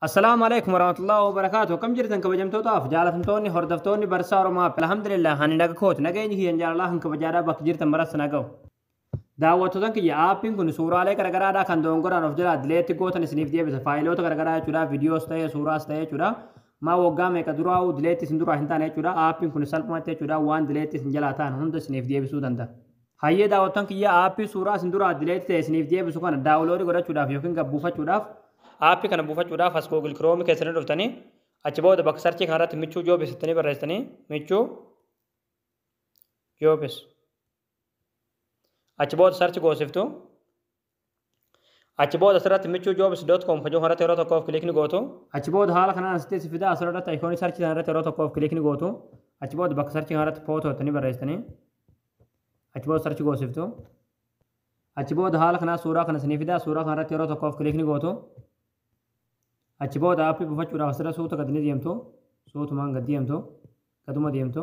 Assalaamu alaikum warahmatullahi wabarakaatu. Akkam jirtan, kabajamtootaaf jaalatamtoonni hordoftoonni Barsaa Oromoo? Alhamdulillah, ani naga kooti. Nageenyi kiyyan jaalalaa kan kabajaadhaa bakka jirtan maras naga'u. Daawwattoota kiyya, aappiin kun suuraalee garagaraadhaa kan dogongoraan of jalaa delete gootan isiniif deebisa. Faayiloota garagaraa jechuudha. Viidiyoos ta'ee, suuraas ta'ee jechuudha. Maa waggaa meeqa duraa'uu delete isin duraa hin taane jechuudha. Aappiin kun salphumatti jechuudha, waan delete isin jalaa ta'an hunda isiniif deebisuu danda'a. Hayyee daawwattoon kiyya, aappii suuraa isin duraa delete ta'e isiniif deebisu kana download godhachuudhaaf yookiin gabbuufachuudhaaf, aappii kana buufachuudhaaf, as Google Chrome keessanii dhuftanii, achi booda bakka search kanarratti Michuu Jobs jettanii barreessitanii, Michuu Jobs, achi booda search goosiftu. Achi booda asirratti michuujobs.com kan jiru irratti yeroo tokkoof click ni gootu. Achi booda haala kanaan asitti si fida. Asirratti icon search irratti yeroo tokkoof click ni gootu. Achi booda bakka search kanarratti photo jettanii barreessitanii, achi booda search goosiftu. Achi booda haala kanaa suuraa kana isinii fida. Suuraa kanarratti yeroo tokkoof click ni gootu. Achi booda aappii buufachuudhaaf asirra suuta gadi ni deemtu. Suutumaan gadi deemtu. Gaduma deemtu.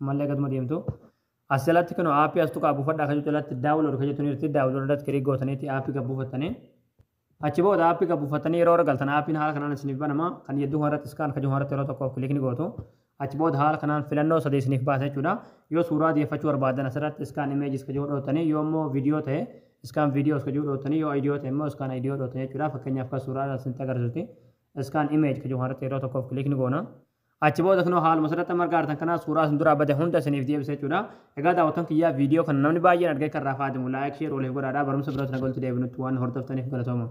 Ammallee gaduma deemtu. As jalatti kun aappii as tuqaa buufadhaa kan jalatti download kan jettu jirti. Download irratti click gootaniiti aappii gad buufattanii. Achi booda aappii gad buufattanii yeroo galtan, aappiin haala kanaan isiniif banama. Kan hedduu kanarratti scan kan jiru irratti yeroo tokkoof click ni gootu. Achi booda haala kanaan filannoo sadii isiniif baasa jechuudha. Yoo suuraa deeffachuu barbaadan, asirratti scan images kan jiru dhootanii, yoo immoo viidiyoo ta'e scan videos kan jiru dhootanii, yoo audio ta'e immoo scan audio dhootanii jechuudha. Fakkeenyaaf kan suuraa isinitti agarsiisuti. Scan image kan jiru irratti yeroo tokkoof click ni goona. Achi booda kunoo haaluma asirratti marga artan kanaa suuraa isin duraa bade hunda isiniif deebisa jechuudha. Egaa daawwattoon kiyyaa, viidiyoo kana namni baay'een argee kan irraa fayyadamu like, share waliif godhaadhaa. Barumsa birootti nagaltu deebinutti waan hordoftaniif galatooma.